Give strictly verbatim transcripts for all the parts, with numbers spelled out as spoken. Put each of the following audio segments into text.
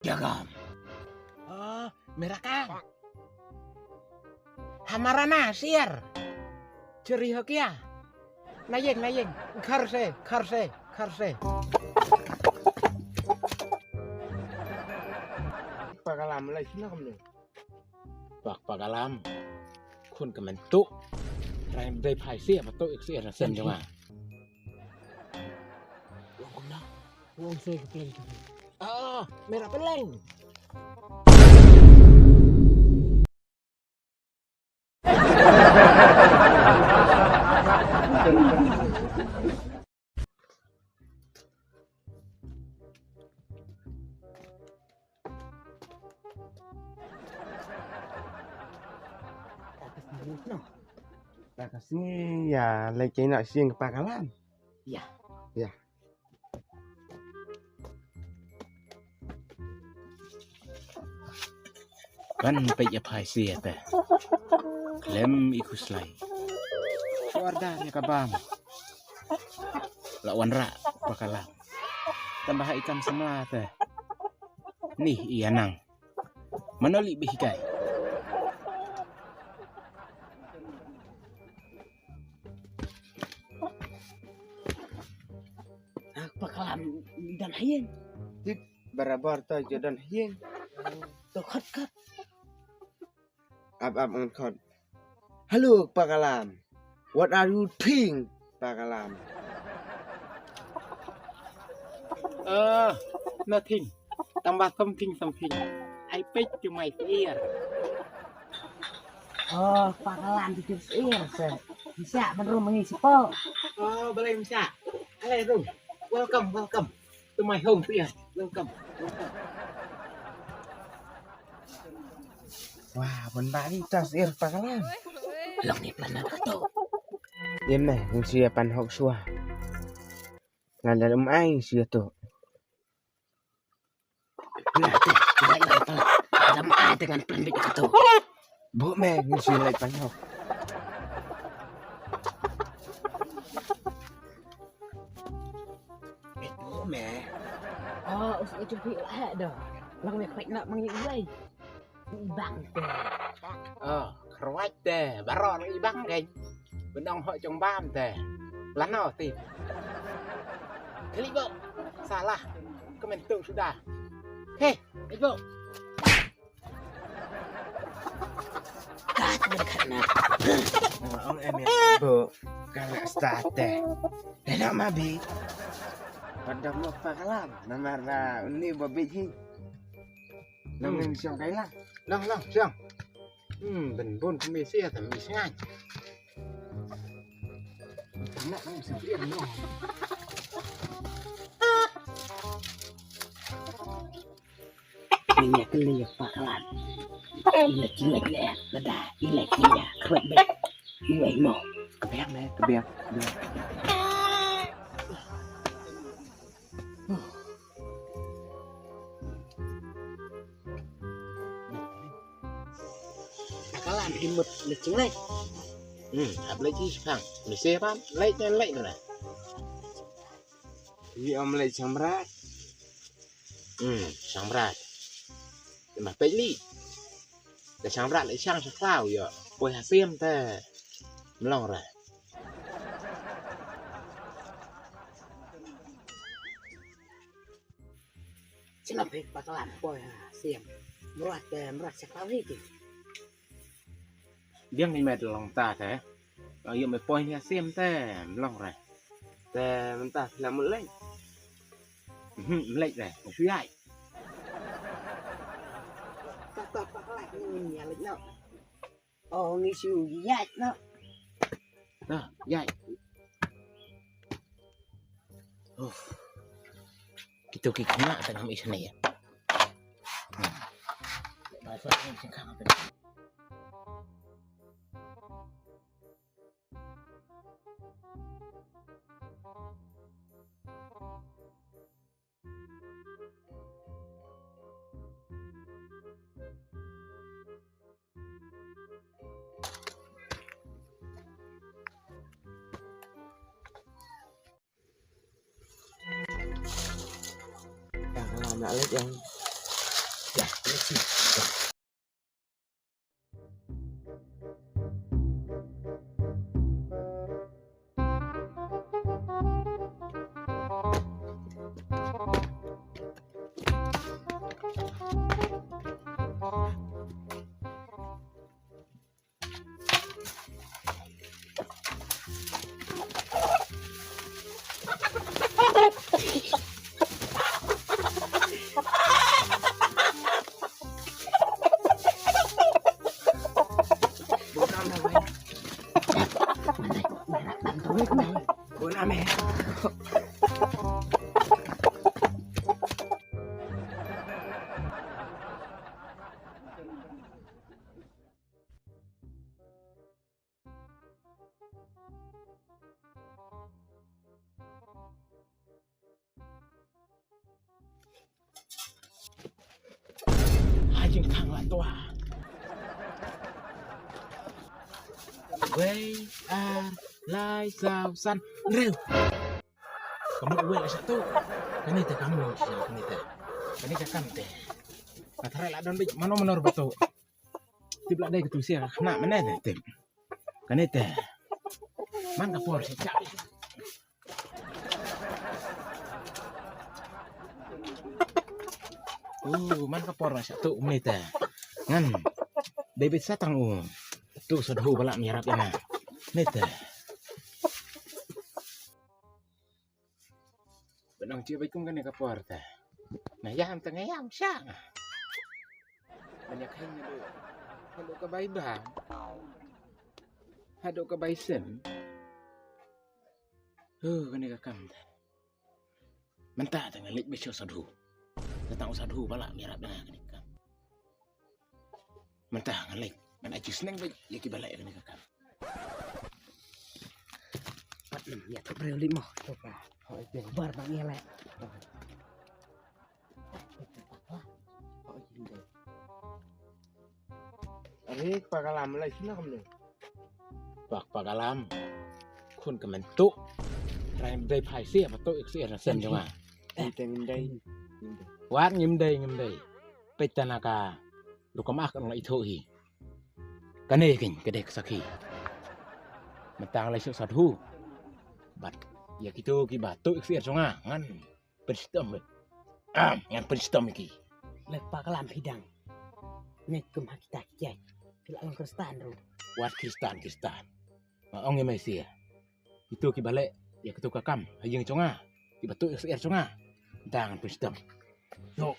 Dagam. Oh, merakang. Hamarana siar. Ceri hokia. Nayeng, nayeng. Kharse, kharse, kharse. Pakalam lai sina kamne. Pak pakalam. Khun kementuk. Rai dei phai sia betul ik sia sen jong nga. Wong kumna. Wong se ke pleng. Ah, merah peleng. Ka sngi ïa leit kynnoh sing ka pakalam. Ïa. Ïa. Ban peit ïa phai sia te. Khlem i khuslai. Suar da ïa ka bam. La wanrah pakalam. Tang ba ha i kam samla te. Ni ïa nang. Mano li bih kai. Ah, pakalam dan hayen. Tip barabar ta jodan hayen. To khot khot. Ap ap ngan khot. Hello pakalam. What are you think pakalam? Uh, nothing. Tang ba something something. I pay to my ear. Oh, pakalam to your ear, sir. Bisa menrum mengi sipo. Oh, boleh bisa. Hello, welcome, welcome. To my home, yeah. Welcome. Welcome. Wah, bun bari tas ir pakalam. Long ni plan na to. Iem ne, ngin shu ïa pan hok shuwa. Ngan lem ai shu ïa to. Iem ai te ngan plan bit ka to. Bo me ngin shu ïa pan hok. Bit bo me. Oh, us ïa jumpi lah do. Lang me khwait nak mangi uai. Ibang te. Oh, khruaid te. Baron ibang te. Benong hok jong bam te. Lano ti. Kali bo. Salah. Kementuk sudah. Heh, ibu. Kat berkena. Ong em ibu. Kala state. Enak mabi. Padam lo pakalam. Namar na ni babi hi. Nang ni siang kai lah. Nang nang siang. Hmm, ben bun kami sia tam ni siang. Anak nang sendiri no. Ni nya kali ya pakalan. Ila kila kila lada ila kila khuat be. Iwai mo. Kebiang me kebiang. Kalan imut lecing lek. Hmm, ap lek ji sang. Mesti apa? Lek dan lek mana? Ji om lek sang berat. Hmm, sang berat. Mah pek li. Da sang berat lek sang sa klau ya. Poi hasim te. Melong ra. Sila pek pakalan poi ha sim. Merat te merat sa klau hi ti. Biang ni met long ta te. Ayo me poi ni sim te melong ra. Te mentah sila mulai. Mhm, mulai te. Suyai. Ta ta pakalan ni ya lek no. Oh, ngi shu ïaid noh. Noh, ïaid. Uff. Kito ki khynnah tang ngam ïa shane ïa. Hmm. Ba sa ni sing khang. Dah lama lagi yang Ha jingkhang la twa. Wei, ar, lai, saw, san, hynriew. Ka mut wei la shah tuh. Kane te ka mut shah, kane te. Kane ka kam te. Ka tharai la don beit mano mano ruh ba tuh. Tip la dei ka tu sia ka khynnah mane te tip. Kane te. Man ka por sha chak. Uh, man ka por sha tuh mane te. Ngan. Dei beit sa tang u. Tu sadhu ba lah ïarap ïa nga. Mane te. Ba nang jia beit kum kane ka por te. Na ïam te nga ïam sha nga. Ban ïa kheiñ haduh, haduh ka bai bam. Haduh ka bai sem. Huh, kane ka kam te. Mynta te nga leit beit sha u sadhu. Te tang u sadhu ba lah ïarap ïa nga kane ka kam. Mynta ngan leit, ngan ai jingsneng beit ïa kiba leh kane ka kam. Pat nym ïa tu briew leit mo. Hooid, bar ba ngi leh. Are kpa ka lam leit shano kumne? Kpa, kpa ka lam. Khun ka men tuh. Trai ym dei phai sia ba tuh ïa ka syiar na sem jong nga. Ngim dei, ngim dei. Wat ngim dei, ngim dei. Peit tang na ka rukom ah ka long la ithuh hi. Kane keiñ ka dei ka sakhi. Mynta ngan leit sha u sadhu. Bad ïa kito kiba tuh ïa ka syiar jong nga ngan pynshitom. Ah, ngan pynshitom ïa ki. Leh pa ka lam phi dang. Ngeit kum ha kita ki jait. Ki la long Khristan ruh. Wat Khristan, Khristan. Nga ong ïa me sia. Kito kiba leh ïa kito ka kam ha ïing jong nga, kiba tuh ïa ka syiar jong nga, dang pynshitom. Yo.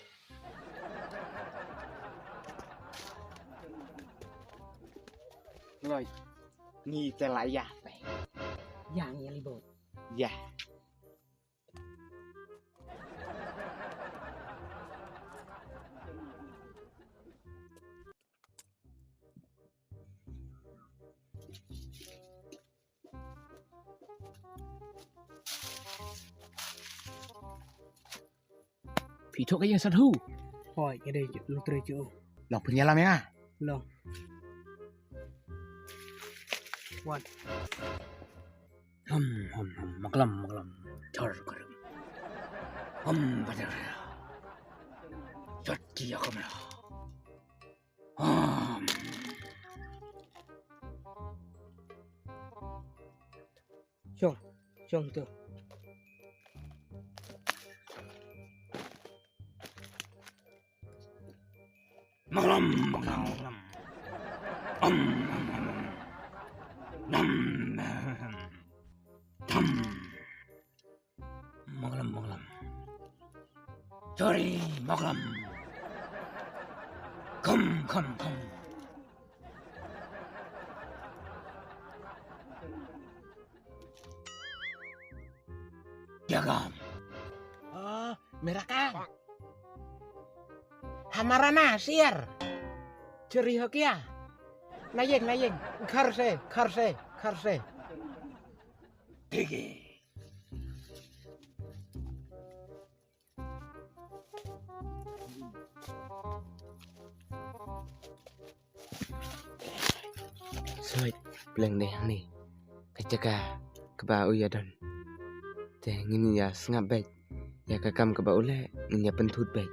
Loi. Ngi te la ïa te. Ïa ngi ïa libot. Ïa. Phi thoh ka ïing sadhu. Hooid, ka dei lutri ju. Long pynïalam ïa nga. Long. Wan. Hum, hum, hum, maklam, maklam. Chor, chor. Hum, bajar. Chot, ki ya kamera. Hum. Chong, chong tu. Maklam, maklam, maklam. Om, om, om, om. Dam, dam, dam. Dam. Maklam, maklam. Sorry, maklam. Kham, kham, kham. Jagam. Oh, merakang. Hamarana siar. Cheri hokia. Nayeng, nayeng. Kharse, kharse, kharse. Digi. Soit, pleng dei hangne ka jaka kaba u ïa don. Te ngin ïa sngap beit ïa ka kam kaba u leh, ngin ïa pynthut beit.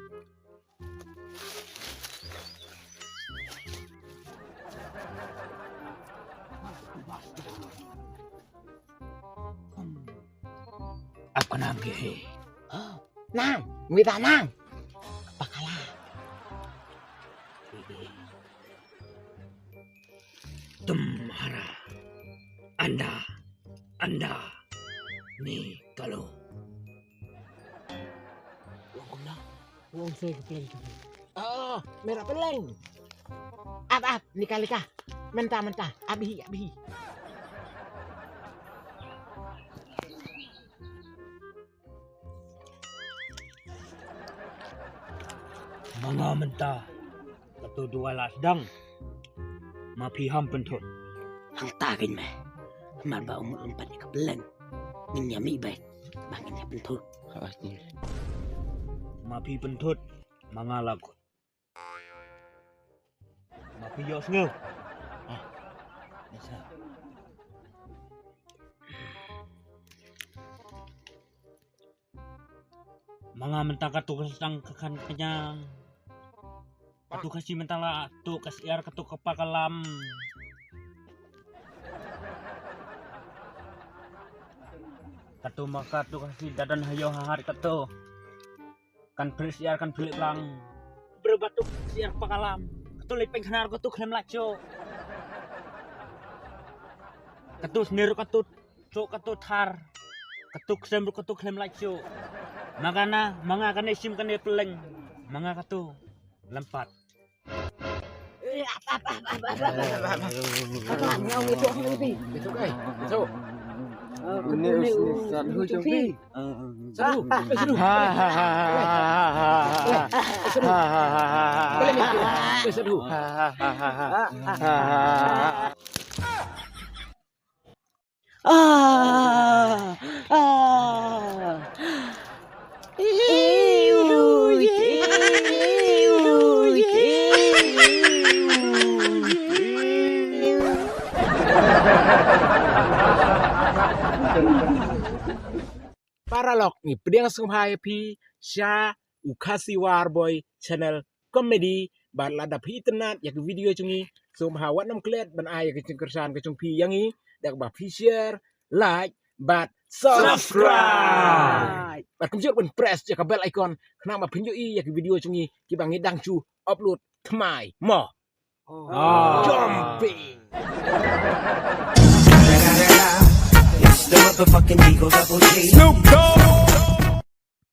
Ka nam ki hi. Oh, nam, ngui ta nam. Pakala. Tumhara. Anda. Anda. Ni kalo. Wong kumna. Wong soi ka pleng tu. Oh, mera pleng. Ap ap, nika lika. Menta menta. Abhi abhi. Manga menta. Katu dua las dang. Ma phi ham pynthut. Hangta kin me. Mar ba umut lympat ika pleng. Ngin ya mi bai. Ba ngin ya pynthut. Ma phi pynthut. Manga lagut. Ma phi ïohsngew. Ah. Nisa. Manga menta katu ka sdang ka khan ka nyang. Katu ka shi menta la tu ka siar katu ka pakalam. Katu ma katu ka shi dadan hayo hahat katu. Kan phlip siar kan phlip lang. Bru batu siar pakalam. Katu lipeng khnar katu khlem lacho. Katu snir katu chok katu thar. Katu ksem katu khlem lacho. Magana manga kane sim kane pleng. Manga katu lampat. Ah, ah. Paralok, ngi pdiang sngewbha ïa phi sha u Khasi War Boy Channel Comedy. Bad lada phi itynnad ïa ka video jong ngi, sngewbha wat nym klet ban ai ïa ka jingkyrshan ka jong phi ïa ngi da kaba phi share, like bad subscribe. Bad kumjuh ban press ïa ka bell icon khnang ba phin ïohi ïa ka video jong ngi kiba ngi dang shu upload thymmai mo. Jumping. It's the motherfucking Eagle Double G. Snoop Dogg.